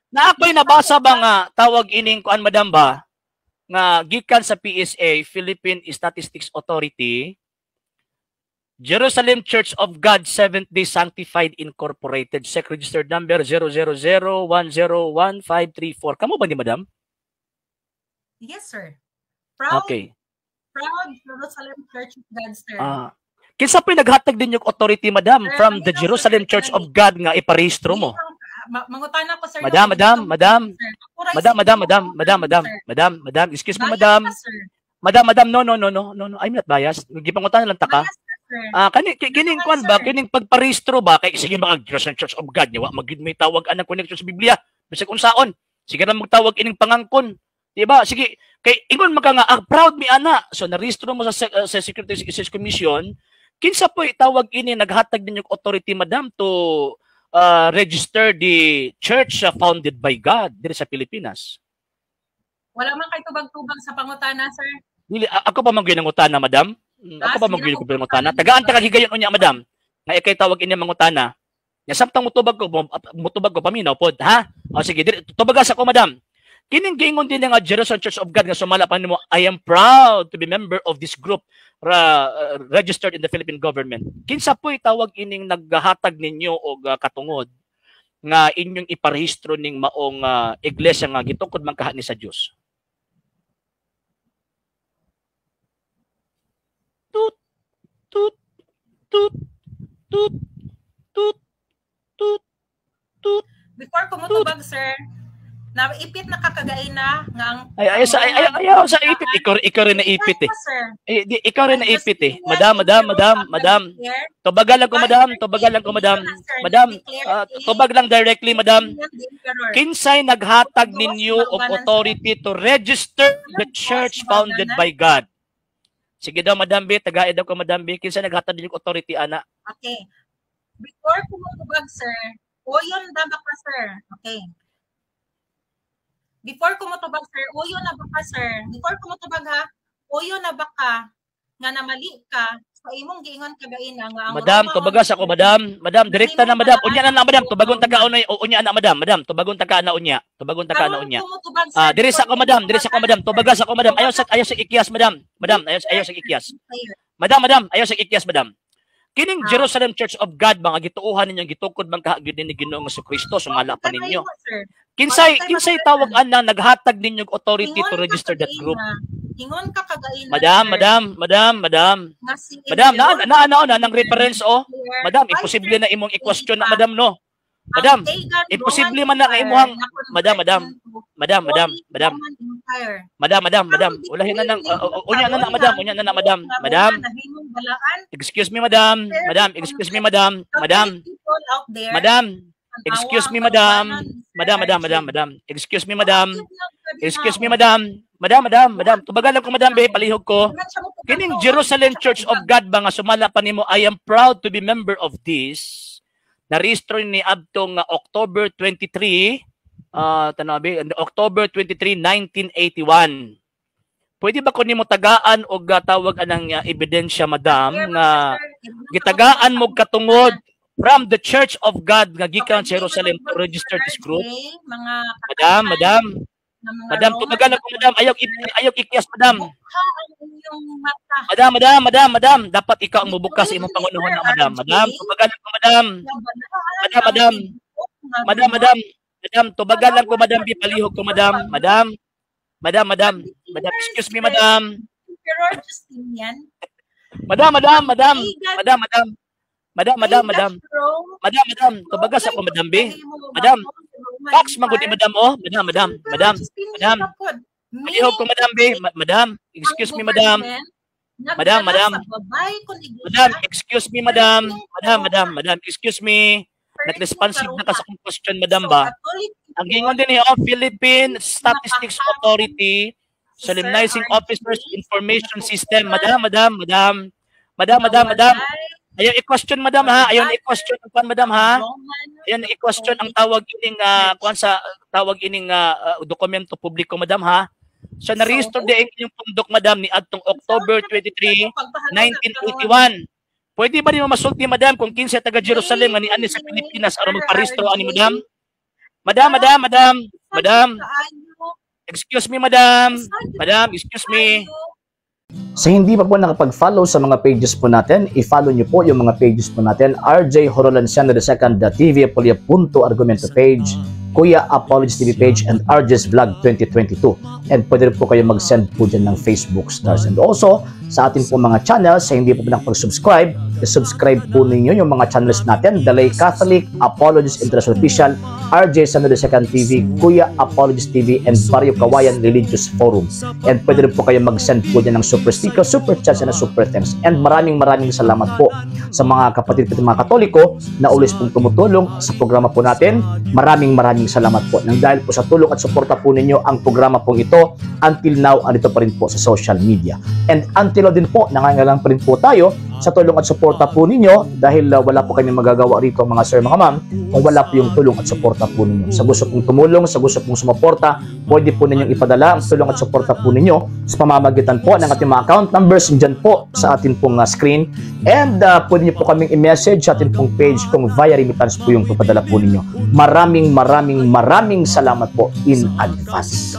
Na ako'y nabasa ba nga tawag ining kuan, madam, ba nga gikan sa PSA, Philippine Statistics Authority, Jerusalem Church of God Seventh-day Sanctified Incorporated, SEC registered number 000101534. Kamo ba ni, madam? Yes, sir. Proud, proud Jerusalem Church of God, sir. Ah. Kinsa pa naghatag din yung authority, madam, Sir, from the paminaw, sir, Jerusalem Church of God nga iparehistro mo? Mangutana ko, sir. Madam, no, madam, madam, sir. Akuray madam, sa madam, inyo, madam, madam, madam, sir. Madam, madam, excuse me, Bias madam. ka, sir. Madam, madam, no, no, no, no, no, no, I'm not biased. Gipangutana lang ta ka. Bias ka, sir. Ah, kani kining Naman, kwan ba, sir. Kining pagparehistro ba kay sige mga Jerusalem Church of God nya wa magyud may tawag anang connection sa Biblia. Bisag unsaon. Sige na magtawag ining pangangkon. Di ba? Sige, kay ingon man ka nga ah, proud mi ana. So narehistro mo sa Securities Exchange Commission, kinsa po itawag ini naghatag ninyo authority, madam, to register the church founded by God diri sa Pilipinas? Wala man kay tubag-tubag sa pangutana, sir. Dili ako pa man gyud nangutana, madam. Ako Ah, pa man sige gyud na ko mangutana. Tagaan ta kag higayon unya, madam. Nga ikay tawag ini mangutana. Nya samtang mutubag ko, paminaw pod, ha? O sige, diri tubagas ako, madam. Kining giingon din nga Jerusalem Church of God nga sumala pa nimo, "I am proud to be member of this group registered in the Philippine government." Kinsa po'y tawag ining naghatag ninyo og katungod nga inyong iparehistro ning maong iglesia nga gitukod man kaha ni sa Dios? Tut tut tut tut tut tut tut. Before ko mutubag, sir, naipit na kakagaina nga ang Ay ay sa ay, ay, ayaw sa ipit, ikaw rin naipit eh. Sir. Eh, di, ikaw rin naipit eh. Madam, madam, madam, madam. Tubagal lang ko, madam, tubagal lang ko, madam. Madam, tubag lang directly, madam. Kinsay naghatag ninyo of authority to register the church founded by God? Sige daw, Madam B, tagaid daw ko, Madam B. Kinsay naghatag ninyo authority ana? Okay. Before ko mutubag, sir, uyon na ba ka, sir? Okay. Before ko mutubag, sir, uyon na ba ka, sir? Before ko mutubag ha, uyon na ba ka nga namali ka sa imong giingon kagaina nga ang Madam, Roma tubagas ako, madam. Madam, direkta na, madam. Unya na na, madam. Tubagon taga unya, unya na, madam. Madam, tubagon taga na unya. Tubagon taga na Karon unya. ko mutubag, sir, Ah, diri sa ako, before madam. ko Diri sa ako, mutubag, madam. sir. Tubagas ako, madam. Ayaw sa ikyas, madam. Madam, ayaw sa ikyas. Madam, madam, ayaw sa ikyas, madam. Kining Jerusalem Church of God mga gituohan ninyo, gitukod man kaha gyud ni Ginoong Kristo, sumala pa ninyo. Sir. Kinsay Wala tayo kinsay makita. Tawag ana naghatag ninyo og authority Ingon to ka register that group? Ingon ka kagaina, Madam, sir, madam, madam, madam. nga si Madam, na Emperor na na na nang reference oh. declare Madam, imposible na imong i-question na, 535 madam, no. ang Madam, pagan imposible Roman man na nga Empire imuhang na convert Madam, madam, into madam, madam, Holy madam. Roman Empire. Madam, madam, madam. Karon Ulahin na nang declare unya na na, karon madam, nga unya na na, madam. nga Madam, Roma nahimong balaan excuse me, madam. Madam, excuse me, madam. Madam, Catholic people out there, madam, tanawa excuse ang me, madam. kaubanan ni Sir Madam, madam, RJ. Madam, madam. Excuse me, madam. Wa gyud lang sabi Excuse me, nao. Madam. Madam, madam, madam. Tubagan lang ko, madam, be, palihog ko. Wala siya mutubag Kining no, wala Jerusalem siya Church of mutubag. God ba nga sumala pa nimo, "I am proud to be member of this." Narehistro ni adtong October 23, tanabi, October 23, 1981. Pwede ba ko nimo tagaan og tawag anang ebidensya, madam, Clear man nga siya, sir. gitagaan mo katungod from the Church of God nga gikan Okay, sa Jerusalem dili to man register Sir this group? RJ, mga Madam, kakaihan madam, nga mga madam, Roman tubagan lang ko, madam, ayaw ikyas, madam. Bukha ang inyong mata. Madam, madam, madam, madam, dapat ikaw ang mubukas sa imong Declare ni pangunahon Sir na, madam. RJ Madam, tubagan lang ko, madam. nga balaan Madam, ang madam. tibuok nga Madam, Roma. Madam, madam, tubagan lang ko, Tanawa madam, sa bi palihog ko, inyong madam. pagpag Madam, madam, madam, madam, Declare excuse me, si madam. Emperor Justinian Madam, madam, ang madam, pagan madam, madam, madam, madam, pagan madam, Rome madam, madam, tubagas ako, madam, B. Madam, nahimo nga Roman Fox man gud ni Empire. Madam oh, madam, madam, Emperor madam, Justinian madam. pa pod. Palihog ko, Meaning madam, B. Madam, excuse ang me, madam. government Madam, nagdala madam. sa babay kon Madam, iglesia excuse me, madam. perting Madam, madam, karuha. Madam, excuse me. Perting Nag-responsive na ka karuha. sa akong question, madam So ba? Catholic Ang people gingon din ni oh, Philippine Statistics nakahamong Authority, si Sir Solemnizing RJ Officers Information System. natutunan Madam, madam, madam. Madam, nga madam, madam. walay Ayaw i-question, madam, ha. Ayaw kaubanan i-question ang kwan, madam, ang ha. Roman Ayaw i-question ang Catholic tawag ining Church. Kwan sa tawag ining dokumento publiko, madam, ha. So So, na-register di ang inyong pundok, madam, ni adtong unsaon October ka 23, mo pagpahalo na karon? 1981. Pwede ba nimo masulti, madam, kung kinsa taga Jerusalem nga niani sa Wait, Pilipinas aron Sir magparehistro ani, RJ. madam? Madam, madam, madam, Bisan madam. Kaayo. Excuse me, madam. Bisan Madam, excuse me. kaayo. Sa hindi pa po nakapag-follow sa mga pages po natin, i-follow nyo po yung mga pages po natin. RJ Horolanciano II, TV Apolia Punto Argumento page, Kuya Apologies TV page, and RJ's Vlog 2022. And pwede rin po kayo mag-send po dyan ng Facebook stars. And also, sa atin po mga channels, sa hindi po nakapag-subscribe, i-subscribe po ninyo yung mga channels natin: The Lay Catholic, Apologies International Official, RJ Sano II TV, Kuya Apologies TV, and Barrio Kawayan Religious Forum. And pwede rin po kayo mag-send po dyan ng super sticker, super chats, and super thanks. And maraming maraming salamat po sa mga kapatid po, mga Katoliko na always pong tumutulong sa programa po natin. Maraming maraming salamat po. Nang dahil po sa tulong at suporta po ninyo, ang programa pong ito until now andito pa rin po sa social media. And until now din po, nangangailangan pa rin po tayo sa tulong at suporta po ninyo dahil wala po kami magagawa rito, mga sir, mga ma'am, kung wala po yung tulong at suporta po ninyo. Sa gusto pong tumulong, sa gusto pong sumuporta, pwede po ninyong ipadala ang tulong at suporta po ninyo sa pamamagitan po ng ating mga account numbers dyan po sa atin pong screen. And pwede niyo po kaming i-message sa atin pong page kung via remittance po yung papadala po ninyo. Maraming maraming maraming salamat po in advance.